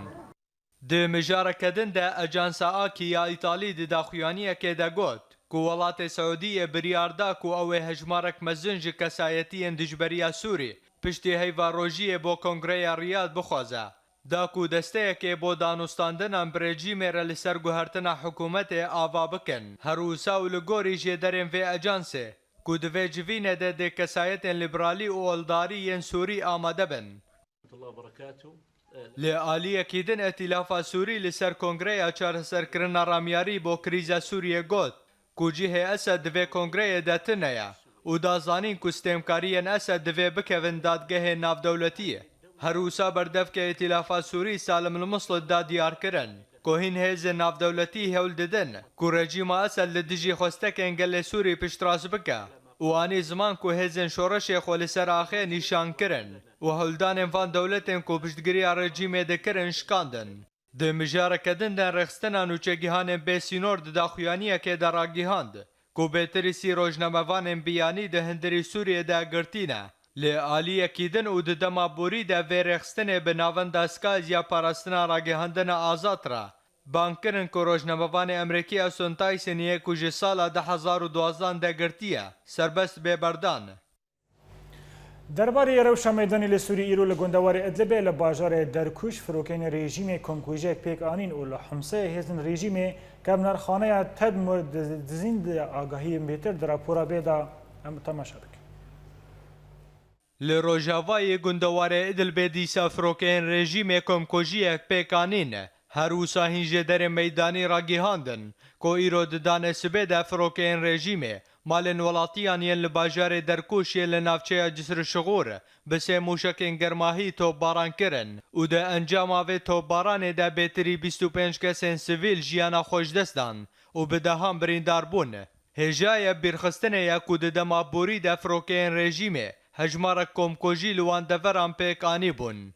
Di mijareke din de Ajansa Akî ya Îtalî di daxuyaniyekê de got ku welatê Siûdiyê biryar da ku ew ê hejmarek mezin ji kesayetiyên dijberiya Sûrî piştî heyva rojiyê bo Kongreya Riyad bixwaze. Da ku desteyekê bo danûstandinan bi rejîmê re li ser guhertina hikûmetê ava bikin. Her wisa û li gorî jêderên vê ajansê, ku di vê civînê de dê kesayetên lîberalî û oldarî yên Sûrî amade bin. Li aliyekî din, Îtîlafa Sûrî li ser Kongreya Çareserkirina Ramyarî bo Krîza Sûriyê got, ku cihê Esed di vê kongreyê de tune ye û da zanîn ku stêmkariyên Esed divê bikevin dadgehên navdewletî. Her wisa berdevkê Îtîlafa Sûrî Salim El-Muslit da diyarkirin ku hîn hêzên navdewletî hewl didin ku rejîma Esed li dijî xwestekên gelê Sûrî piştrast bike û anî ziman ku hêzên şoreşê xwe li ser axê nîşan kirin û hewldanên van dewletên ku piştgiriya rejîmê dikirin şikandin. Di mijareke din de rêxistina nûçegihanên bê sînor di daxuyaniyekê de ragihand ku bêtirî sî rojnamevanên biyanî di hundirî Sûriyê de girtî ne. Li aliyekî din û di dema borî de vê rêxistinê bi navenda Sky ya parastina ragihandina azad re bang kirin ku rojnamevanê Amerîkî Eson Tyson yê ku ji sala du hezar û duwazdeh de girtiye, serbest bê berdan. Derbarê rewşa meydanê li Sûrî îro li gundewarê Idlibê li bajarê Derkûş firokeyên rejîmê komkujiyek pêk anîn û li Humseyê hêzên rejîmê kevnerxaneya Tedmur diz-, dizîn di agahiyên bêtir di rapora bê de em temaşe bikin. Li rojavayê gundewarê Idlibê dîsa firokeyên rejîmê komkujiyek pêk anîn. Her wisa hîn jêderên meydanî ragihandin ku îro di danê sibê de firokeyên rejîmê malên welatiyan yên li bajarê Derkûşê li navçeya Cisr Şixûr bi sê mûşekên germahî topbaran kirin û di encama vê topbaranê de bêtirî bîst û pênc kesên sivîl jiyana xwe ji dest dan û bi dehan birîndar bûn. Hêjayê bîrxistinê ye ku di dema borî de firokeyên rejîmê hejmarek komkujî li wan deveran pêk anîbûn.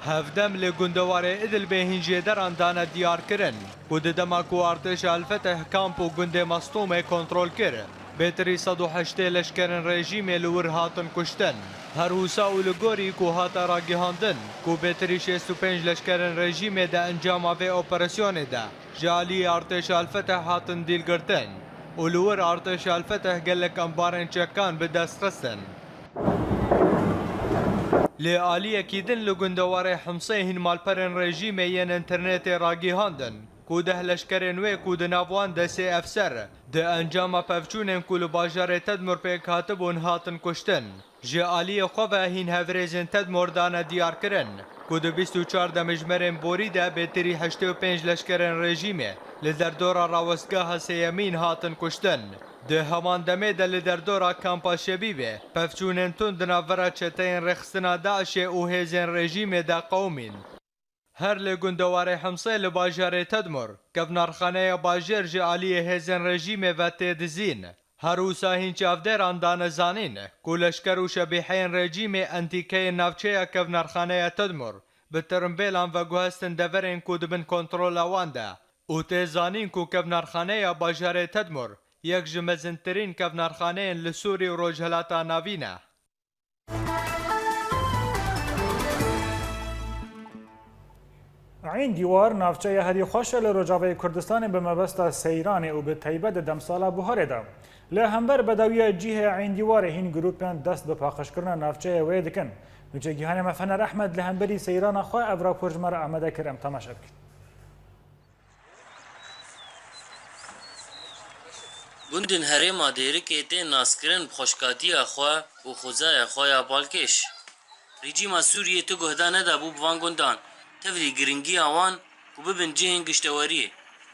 Hevdem li gundewarê Idlibê hîn jêderan dane diyarkirin ku di dema ku artêşa El-Feteh kamp û gundê Mestûmê kontrol kir, bêtirî sed û heştê leşkerên rejîmê li wir hatin kuştin. Her wisa û li gorî ku hate ragihandin ku bêtirî şêst û pênc leşkerên rejîmê di encama vê operasyonê de ji aliyê artêşa El-Feteh hatin dîlgirtin û li wir artêşa El-Feteh gelek embarên çekan bi dest xistin. Li aliyekî din li gundewarê Himsê hîn malperên rejîmê yên înternetê ragihandin ku deh leşkerên wê ku di nav wan de sê efser di encama pevçûnên ku li bajarê Tedmur pêk hatibûn hatin kuştin. Ji aliyê xwe ve hîn hevrêzên Tedmor dane diyarkirin ku di bîst û çar demijmerên borî de bêtirî heştê û pênc leşkerên rejîmê li derdora rawestgeha sêyemîn hatin kuştin. Di heman demê de li derdora kampa Şebîbê pevçûnên tund di navbera çeteyên rêxistina DAIŞê û hêzên rejîmê de qewimîn. Her li gundewarê Himsê li bajarê Tedmur, kevnarxaneya bajêr ji aliyê hêzên rejîmê ve tê dizîn. Her wisa hîn çavdêran dane zanîn ku leşker û şebîheyên rejîmê entîkeyên navçeya kevnarxaneya Tedmur bi tirimbêlan veguhestin deverên ku di bin kontrola wan de û tê zanîn ku kevnarxaneya bajarê Tedmur yek ji mezintirîn kevnarxaneyên li Sûrî û Rojhilata Navîn e. Eyn Dîwar navçeya herî xweş e li Rojavayê Kurdistanê bi mebesta seyranê û bi taybet di demsala buharê de. Li hember bedewiya cihê Eyn Dîwarê hîn grûpên dest bi paqijkirina navçeyê wê dikin. Nûçegîhanê me Fener Ehmed li hemberî seyrana xwe ev rapor ji me re amade kir, em temaşe bikin. Gundên herêma Dêrikê tên naskirin bi xweşkatiya xwe û xwezaya xwe ya balkêş. Rejîma Sûriyê tu guhda nedabû bi van gundan, tevlî giringiya wan ku bibin cihên gişteweriyê.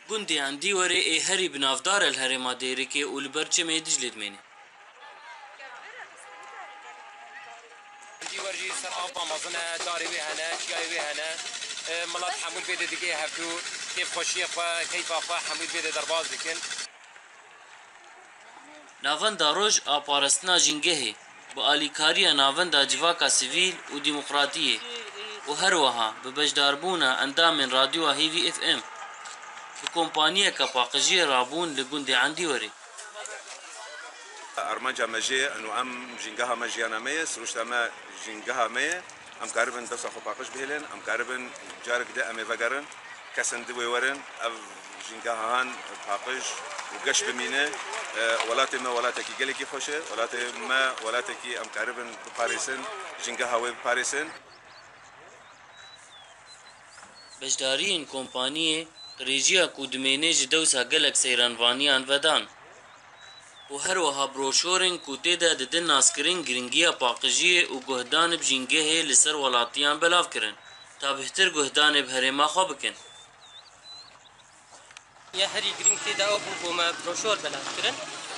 Gundê Endîwerê ê herî binavdar e li herêma Dêrikê û li ber çemê Diclê dimêne. Endîwer jî ser av va mezin e, darê wê hene, çiyayê wê hene. E, milet hemû li vê dê digê hevdû kêfxweşiyê xwe, keyfa xwe hemû li vê dê derbas dikin. Navenda roj a parastina jîngehê bi alîkariya Navenda Civaka Sivîl û Demokratiyê û her wiha bi beşdarbûna endamên Radyoya Hêvî F M bi kompaniyeke paqijiyê rabûn li gundê Endîwerê. Armanca me jê û em jîngeha me jiyana me ye, sirûşta me jîngeha me ye. Em karibin dewsa xwe paqij bihêlin, em karibin carek di em ê vegerin, kesên di wê werin, ev jîngehan paqij û geş bimîne. E, welatê me welatekî gelekî xweş e, welatê me welatekî em karibin biparêsin, jîngeha wê biparêsin. Beşdariyên kompaniyê qirêjiya ku dimêne ji dewsa gelek seyranvaniyan vedan û her wiha broşorên ku tê de didin naskirin giringiya paqijiyê û guhdanê bi jîngehê li ser welatiyan belav kirin, ta bihtir guhdanê bi herêma xwe bikin. Ya herî girîng tê de ew bû ku me broşor belav kirin.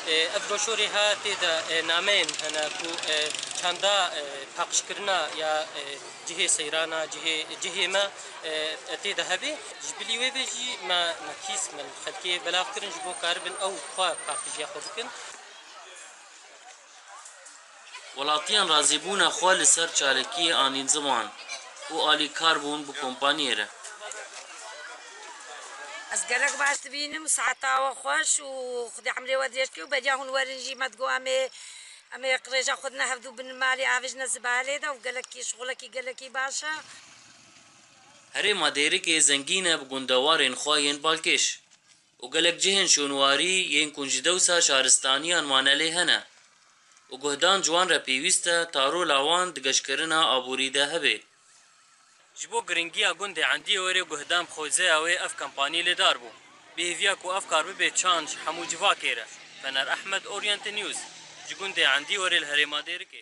E, ev broşorê ha tê de, e, nameyên hene ku, e, çanda, e, paqijkirina ya, e, cihê seyrana, cihê, cihê me, e, tê de hebe. Ji bilî wê ve jî me, me kîs me li xelkê belav kirin ji bo karibin ew xwe paqijiya xwe bikin. Welatiyan razîbûna xwe li ser çalakiyê anîn ziman û alîkarbûn bi kompaniyê re. Ez gelek baş dibînim, saeta we xweş û Xwedê emrê we dirêj ke û beriya hûn werin jî me digot em ê, em ê rêja xwe dine hevdû bin malê avêjine zibalê de û gelekî şixulekî gelekî baş e. Herêma Dêrikê zengîn e bi gundewarên xwe yên balkêş û gelek cihên şûnwarî yên ku ji dewsa şaristaniyan mane lê hene û guhdan ji wan re pêwîst e tarola wan di geşkirina aborî de hebe. Ji bo giringiya gundê Endî Werê guhdan bi xwezaya wê ev kampanî lê dar bû. Bi hêviya ku ev kar bibe çand ji hemû civakê re. Fener Ehmed, Orient News, ji gundê Endî Werê li herêma Dêrikê.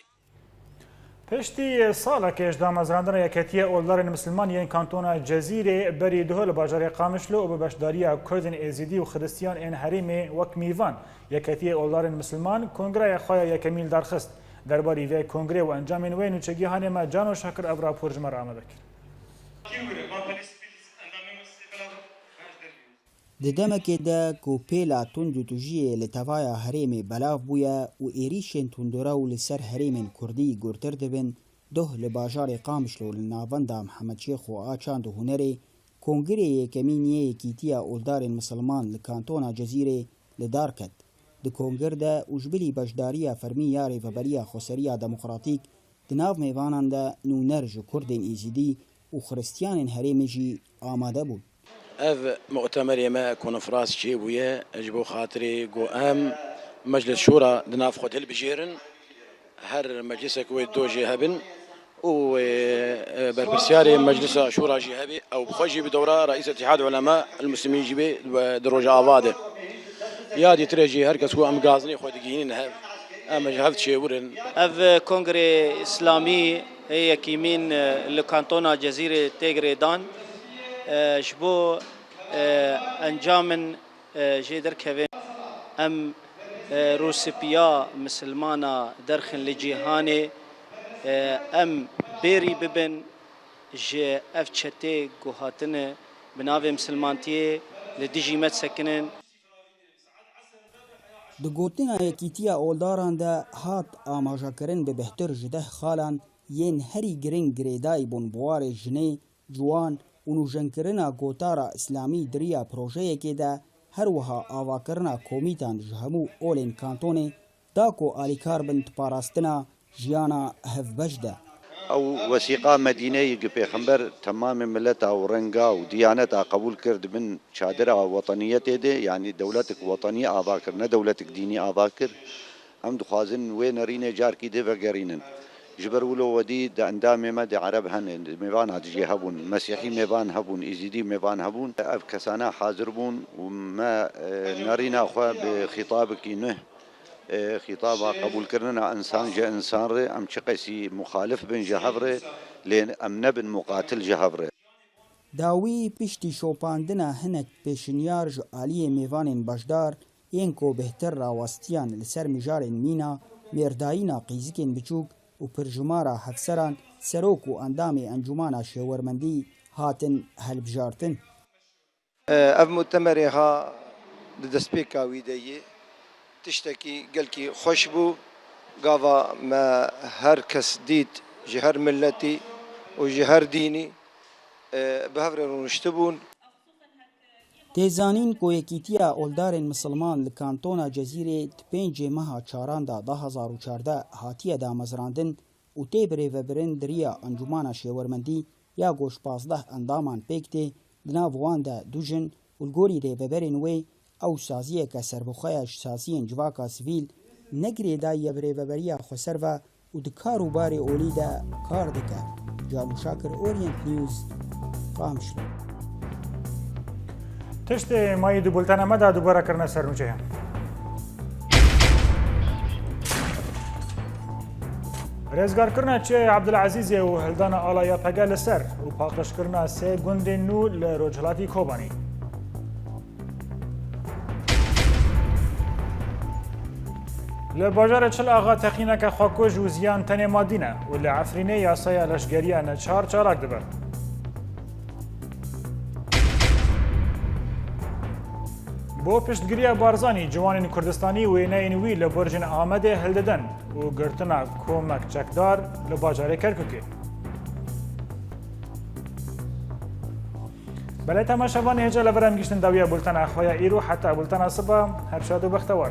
Piştî salekê ji damezrandina Yeketiya Oldarên Misilman yên Kantona Cezîrê berî duh li bajarê Qamişlo û bi beşdariya Kurdên Êzidî û Xiristiyan ên herêmê wek mîvan, Yeketiya Oldarên Misilman kongreya xwe ya yekemîn li dar xist. Derbarî vê kongrê û encamên wê nûçegihanê me Cano Şakir ev rapor ji me re amade kir. Di demekê de ku pêla tundûtûjiyê li tevaya herêmê belav bûye û êrîşên tundrew li ser herêmên kurdî gurtir dibin, duh li bajarê Qamişlo li navenda Mihemed Şêxo a Çand û Hunerê kongirê yekemîn yê Yekîtiya Oldarên Misilman li Kantona Cezîrê li dar ket. Di kongir de û ji bilî beşdariya fermî ya Rêveberiya Xweseriya Demokratîk, di nav mêvanan de nûner ji Kurdên Êzidî û Xiristiyanên herêmê jî amade bûn. Ev mu'temerê me konferans çêbûye ji bo xatirê ku em Meclis Şûra di nav xwe de hilbijêrin. Her meclisek wê do jê hebin û, e, e, berpirsiyarê Meclisa Şûra jî hebe, ew bi xwe jî bi dewra Reîs Îtîhad Ulema el Muslimîn jî bê, e, di Rojava de. Ya dîtire jî her kes ku em gazinê xwe digihînin hev, em ji hev çêwir in. Ev kongrê Îslamî ê yekîmîn, e, li kantona Cezîrê tê girêdan, e, ji bo, e, encamin, e, jê derkevin. Em, e, rûsipiya misilmana derxin li cîhanê, e, em bêrî bibin ji ev çetê ku hatine bi navê misilmantiyê li dijî me disekinin. Di gotina Yekîtiya Oldaran de hat amajekirin bi bêhtir ji deh xalan yên herî giring girêdayî bûn bi warê jinê, ciwan û nûjenkirina gotara îslamî di riya projeyekê de, her wiha avakirina komîtan ji hemû olên kantonê da ku alîkar bin di parastina jiyana hevbeş de. Ew wesîqa Medîneyê gi Pêxember temamê mileta û renga û diyaneta qebûl kir di bin çadira weteniyetê de, yanî dewletik wetenî ava kir, ne dewletik dînî ava kir. Em dixwazin wê nerînê carkî dê vegerînin. Ji ber wilo wedî di endamê me de Ereb hene, mêvana dijê hebûn, Mesîhî mêvan hebûn, Îzîdî mêvan hebûn. Ev kesana hazir bûn û me, e, nerîna xwe bi xîtabekî nuh, e, xîtaba qebûlkirina însan ji însan re, em çiqasî muxalif bin ji hev re, lê em nebin muqatil ji hev re. Dawî piştî şopandina hinek pêşinyar ji aliyê mêvanên beşdar, yên ku bêhtir rawestiyan li ser mijarên mîna, mêrdayîna qîzikên biçûk û pirjimara hevseran, serok û endamê Encûmana Şêwermendî hatin hilbijartin. Ev mutemerê ha di destpêka wî de yê. Tiştekî gelkî xweş bû. Gava me her kes dît, ji her miletî û ji her dînî, e, bi hev re rûniştibûn. Tê zanîn ku Yekîtiya Oldarên Misilman li Kantona Cezîrê di pêncê meha çaran de du hezar û çardeh hatiye damezrandin û tê birêvebirin di riya Encûmana Şêwermendî ya ku ji pazdeh endaman pêk tê, di nav wan de du jin û li gorî rêveberên wê ew saziyeke serbixwe ye ji saziyên civaka sivîl, ne girêdayî ye bi rêveberiya xweser ve û di kar û barê olî de kar dike. Cano Şakir, Orient News, Qamişlo. Tiştê mayî di bultena me de dubare kirine ser nûçeyan. Rêzgarkirina Çiyayê Ebdulezîzê û hildana ala YPG li ser û paqijkirina sê gundên nû li rojhilatî Kobanî. Li bajarê Çil Axa teqîneke xwekuj û ziyan tenê madî ne û li Efrînê yasaya leşgeriya neçar çalak dibe. Bo piştgiriya Barzanî, ciwanên Kurdistanî wêneyên wî li burcên Amedê hildidin û girtina komek çekdar li bajarê Kerkûkê. Belê temaşevanê, hêja li vir em gihîştin dawiya bultena xwe ya îro. Heta bultena siba, her şad û bextewar.